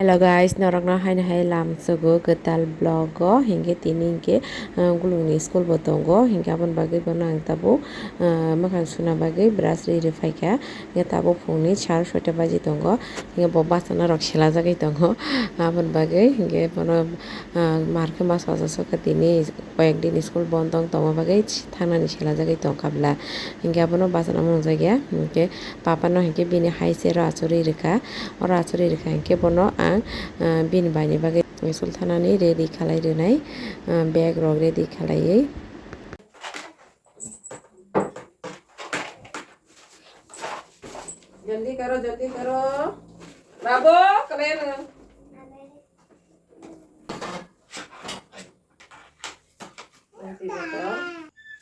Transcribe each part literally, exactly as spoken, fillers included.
Hello guys, norokno haino hai lamsogo kwtal vlog o, hinkhe tini hinkhe, ah, gulungni school bo tongo, hinkhe aboni bagwi bono ang tabuk, ah, mwkhang suna bagwi brush ri rwphaikha, hinkhe tabuk phungni sar soita baji tongo, hinkhe bo bachana rok selajagwi tongo, aboni bagwi hinkhe bono, ah, markhe ma sajak sokha tini. Koyek din school bondo wng tongma bagwi thangnani selajagwi tongkha bla. Hinkhe abono bachana mungjakya. Hinkhe papano hinkhe bini hai chair o achugwi rwkha. Oro achugwi rwkha hinkhe bono ang, ah, bini baini bagwi school thangnani ready khalai rwnai, ah, bag rok ready khalaiwi. Jaldi karo, jaldi karo. Babu, kalian.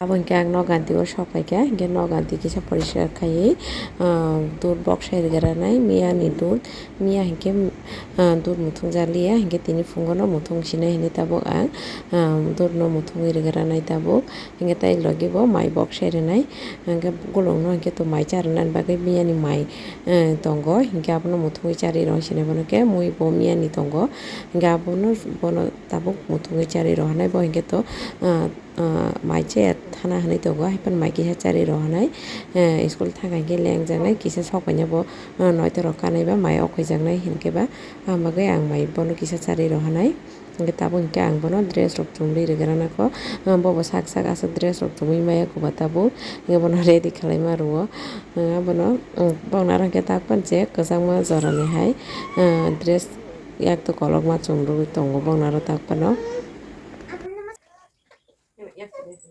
Abo hinkhe ang nok ganti o sok paikha, hinkhe nok ganti kisa poriskar khaiwi, ah, dud bok sai rwgranai, miya ni dud, miya hinkhe, ah, dud muthung jak liya, hinkhe tini phungo no muthung sinai hinwi tabuk ang, ah, dud no muthungwi rwgranai tabuk, hinkhe tai logi bo mai bok sai rwnai, hinkhe gulung no hinkhe to mai cha rwnani bagwi miya ni mai, eh, tongo, hinkhe abono muthungwi charwi rw sinai bono khe mui bo miya ni tongo, hinkhe abono bono. Tabuk muthungwi charwi rw hinai bo hinkhe to, ah, ah, mai chaya thana hinwi tongo, haiphano mai kisa charwi rw hinai, eh, school thangkha hinkhe lengjaknai kisa sok paina bo, ah, noito rok kanwi ba mai okhoi jaknai hinkhe ba, ah, bagwi ang mai bono kisa charwi rw hinai. Hinkhe tabuk hinkhe ang bono dress rok chumui rwgranai kho, ah, bobo sak sak aswk dress rok chumui maya kho ba tabuk, hinkhe bono ready khlai ma rwo, ah, abono, um, boknaro hinkhe tak panche kwchangma jorani hai, ah, dress. Yak to kolokma chumrugwi tongo boknaro tak phano.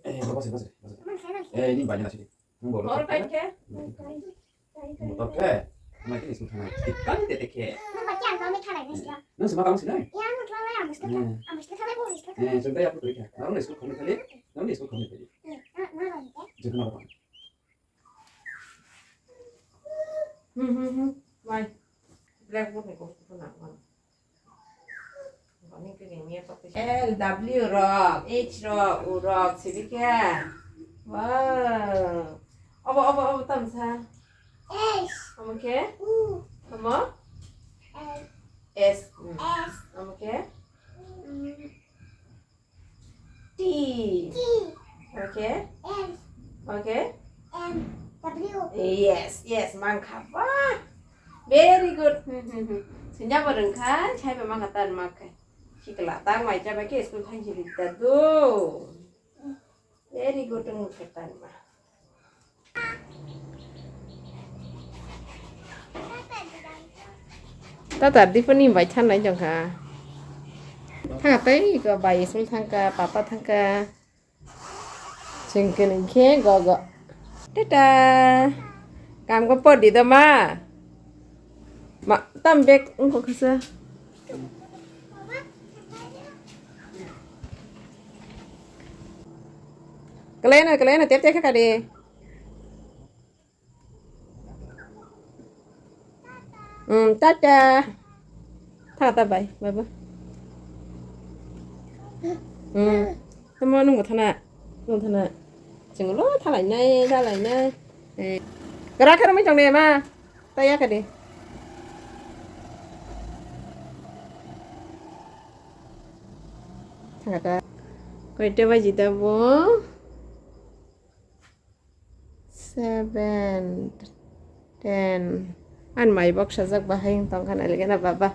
Eh, bose, bose, bose. Eh, ini banyak nasi. Nung bawa. Motor khe? Motor khe? Nung kini school thanai. Kali tete khe. Nung sama kamu sini? Eh, sudah ya, aku pergi ya. Nung school kamu kali? Nung school kamu kali? Jangan apa. Hmm, hmm, hmm. Why? Blackboard ni kok tu nak mana? Kani kini ni apa tu? L W rok, H rok, U rok, sibika. Wow. Apa, apa, apa tam sa? S. Apa ke? U. Apa? L. S. Hmm. S. Apa ke? Hmm. T. T. Okay. M. Okay. M. W. Yes, yes, mankha. Wah. Very good. Hmm, hmm, hmm. Sinja bo rwngkha, sai bo mankha tan mankha. Sikla tang mai cha bai khe school thang si rita do. Very good wngkha tan ma. Tatar dipani bai thanai jongkha. Thangka tei ko bai school thangka, papa thangka. Singkini khe gogo. Tata. Kam ko podi da ma. Ma, tam bek wngkha khasa. Kalena, kalena, tep tep kha kadi. Hmm, tata. Tata bai, baba. Hmm. Tamo nungbo thana. Nung thana. Chinglo thalai nai, dalai nai. Eh. Gara khe romwi tong de ma. Taya kha de. Thangata. Koita baji da bo? Seven, ten. Ani mai bok sajak bahai wng tongkha nailikhe na baba.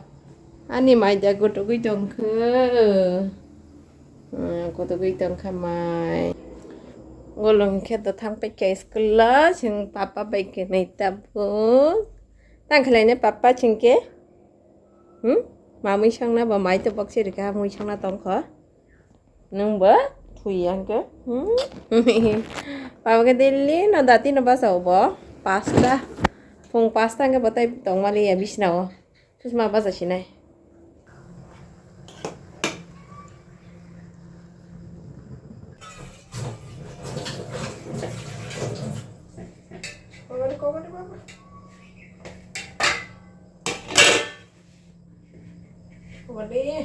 Ani mai da gotogwi tongkha. Hmm, gotogwi tongkha mai. Golong khe to thang paikha school o, chwng papa bai khe nai tabuk. Tang khlainai papa chwng khe. Hmm? Ma mui songna ba mai to bok se rikha mui songna tongkha. Nwng bo thwi ya hwnkhe. Hmm? Baba khe daily no dati no basa o bo. Pasta. Phung pasta hwnkhe bo tai tongmali ya bisna o. Susma basa sinai. Wadi.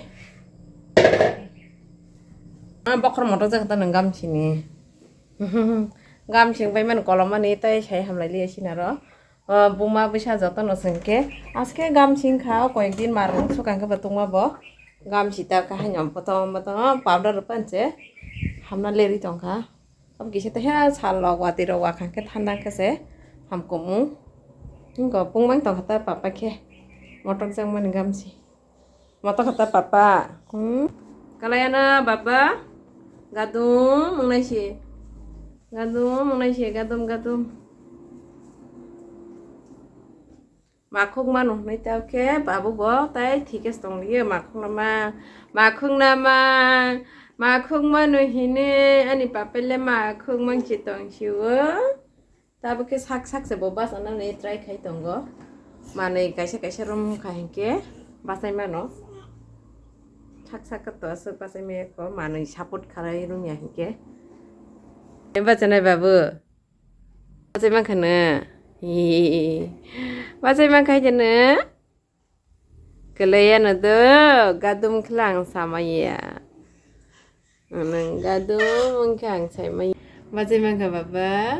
Ah, bokhor moto jaga ta nang gam sini. Gam sing bai man kolom mani tai sai hamlai liya sinaro. O buma bwsa jotono chwng khe aske gamsi wngkha, o koyek din mar wng swkang khe bo tungma bo gamsi ta khe haino botom botom powder rwpan se hamna lerwi tongkha. Abo kisa teha sal rok watwi rok wakhang khe thanda khe se hamkukmung. Wngkha pungmang tongkha ta papa khe motok jakmani gamsi. Motok kha ta papa. Hmm? Kalayana baba. Gadum mwngnai si. Gadum mwngnai si, gadum gadum. Makhuk mano hwnwi ta khe babu bo tai thikes tong liyo makhuk nama. Makhuk nama. Makhuk mano hini ani papele makhuk mangsi tong siwo. Tabuk khe sak sak se bo bachanani try khai tongo. Manwi kaisa kaisa rom kha hinkhe bachai mano. Sak sak to aswk bachai maya kho, manwi support khalai rwngya hinkhe. Bachanai babu. Bachai mankha nw. Bachai mankha hinkhe nw. Kwlai ano do, gadum khwlai ang samaya. Nang gadum wngkha ang saimaya. Bachai mankha baba.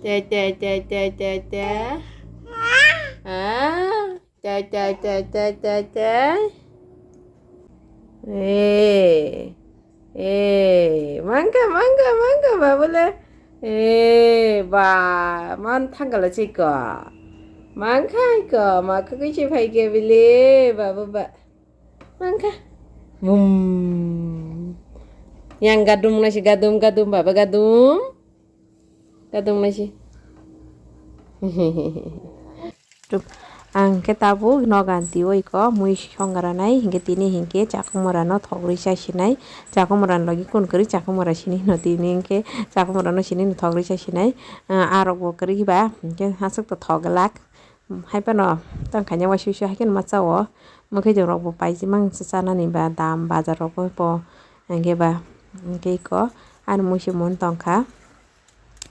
Te, te, te, te, te, te. Ah, te, te, te, te, te, te. Eh. Eh, mangka, mangka, mangka, babule. Eh, ba, man thangkala chiko. Mangka iko, ma kukui si phaike bile, babu ba. Mangka. Bum. Yang gadum nasi gadum, gadum, baba gadum. Kadung naisi. Ang khe tabuk noganti o iko mui songranai hinkhe tini hinkhe chakhumorano thogri chasinai. Chakhumorano logi kun kwrwi chakhumora sini no tini hinkhe chakhumorano sini no thogri chasinai. Ah, arokbo kwrwi ba hinkhe aswk to thok glak. Haiphano tongkhaina waisa waisa haikhe ma chao. Mwkhwtwng rokbo paijimang chanani ba dam bazar rogo bo hinkhe ba hinkhe iko ani mui se mun tongkha.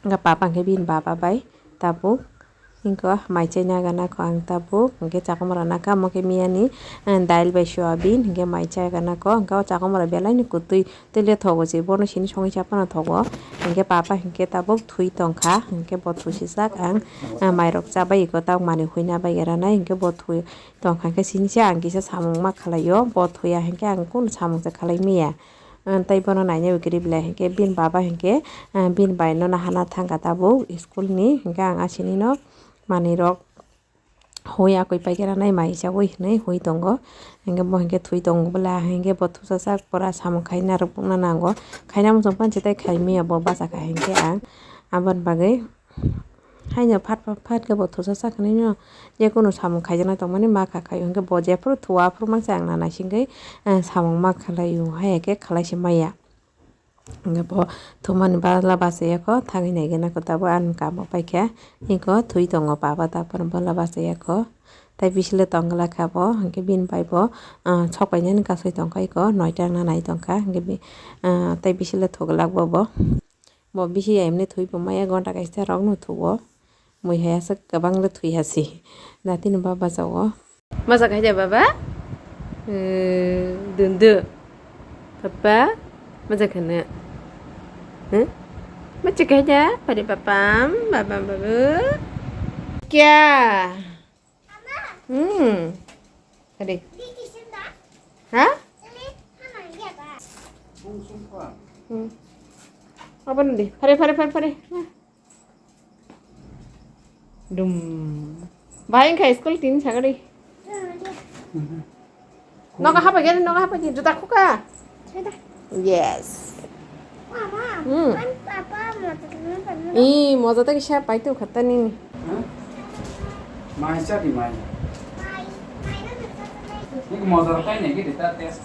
Hwnkhe papa hwnkhe bini baba bai tabuk. Hwnkhe mai chaina gana kho ang tabuk. Hwnkhe chakhumora nakha, omo khe miyani, eh, dail bai soyabin, hwnkhe mai chai gana kho. Hwnkhe o chakhumora belai ni kwtwi, tei le thogo se, bono sini songwi cha phano thogo. Hwnkhe papa hwnkhe tabuk thwi tongkha. Hwnkhe bo thwi sijak ang, eh, mairok chabai iko, tabuk manwi huina bai ranai. Hwnkhe bo thwi tongkha, hwnkhe sini se ang kisa samung ma khalai o. Bo thwiya hwnkhe ang kunu samung se khalai manya. Ah, tei bono naina bai kwrwi belai hinkhe bini baba hinkhe, ah, bini bai no nahana thangkha tabuk school ni, hinkhe ang asini no manwi rok hui akoi paikhe ranai mai chaui hinui hui tongo. Hinkhe bo hinkhe thwi tongo bwla, hinkhe bo thusa sak pora samung khai narwkna nango. Khaina muchung panchi tei khai manya bo bachakha hinkhe ang aboni bagwi. Haino phat, phat, phat khe bo thusa sak hinwi no je kunu samung khaijaknai tongmani ma kha khai, hwnkhe bo jephuru thua aphuru mangsa ang na naisingwi, eh, samung ma khlai o, haiya khe khlai se maya. Hwnkhe bo thumani bwla bachaya kho, thangwi nai gana kho tabuk ani kamo paikha, hwnkhe thwi tongo baba tabuk bwla bachaya kho. Tai bisilo tong glak kha bo, hwnkhe bini bai bo, ah, sok painani kasui tongkha iko, noita wngna nai tongkha, hwnkhe bi, ah, tai bisilo thok glak bo bo. Bo bisi ya emne thwi bo maya gonta kaisa rok no thugo. Mui hai aswk kwbang le thwi hasi. Natino baba jago. Maja khai da baba? Eh, dundu. Papa, maja khana. Huh? Maja khai da? Pare papam, babam babu. Kya? Hmm. Ade. Ha? Hmm. Apa nanti? Pare, pare, pare, pare. Nah. Dum. Bahai wngkha school tin sagari. Nogo hapai gari, nogo hapai di, juta khuka. Yes. Hmm. Ih, moja tei kisa pai tu khata nini. Mai cha di mai. Nik moja kai ne gidi ta test.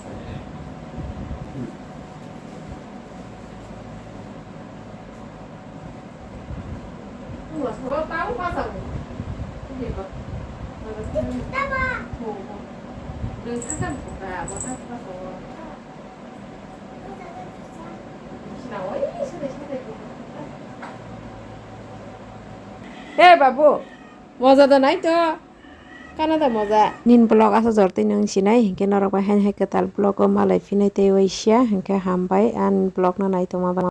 Hey babu, moja da nai to. Kana da moja. Nin vlog asa jor twi nung sinai, hinkhe norok bai hain hai kwtal vlog o malai phinai tei waisa, hinkhe hambai, an vlog no nai tongma bai.